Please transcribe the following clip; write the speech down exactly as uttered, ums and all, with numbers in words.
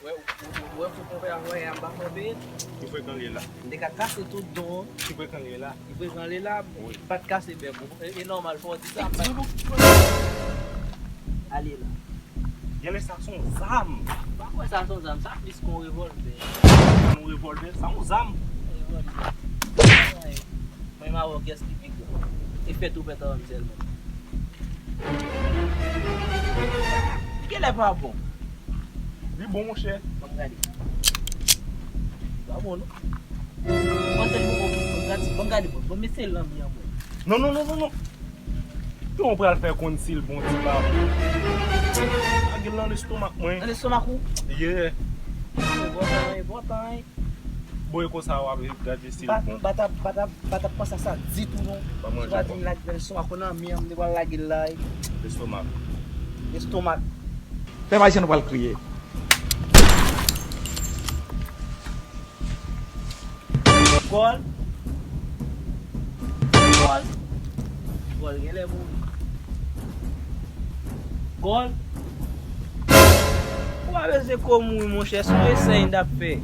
Wè, wè, wè, fo konpè a, wè, a pa konpè. Ki frekan li ye la? M te ka kase tout don. Ki frekan li ye la? Ki frekan li ye la? Wi. Pa t kase bèk ou. E, e nòmal, fò w di sa. Ale la. Genlè sa se yon zam. Pa kwè sa se yon zam, sa plis ke yon revòlvè. Yon revòlvè, sa yon zam. Revòlvè. Mwen, m a wè kiyès ki pi gran. E fè tou pèt anvan m sèlman. Li genlè pa bon. Li bon, monchè. Ban m gade. Li pa bon, non. Panse li bon, ok, ban m gade, ban m gade, bon, bon, mesye lanmi an, mwen. Non, non, non, non, non. Jan w pral fè konn si l bon, si l pa bon? Lage l nan lestomak mwen. Nan lestomak ou? Yeah. Enpòtan, enpòtan, wi. Bon, e konsa w ap gade si l bon. M pa t ap, pa t ap, pa t ap panse a sa ditou, non. Pa manje ankò. Ou pa di m lage nan lestomak ou, nan men an, m te pral lage l la, wi. Lestomak. Lestomak. Pèp Ayisyen, nou pral kriye. Gòl. Gòl. Gòl genlè mouri. Gòl. Ou pa bezwen ko mouri, monchè, se yon esèy n t ap fè.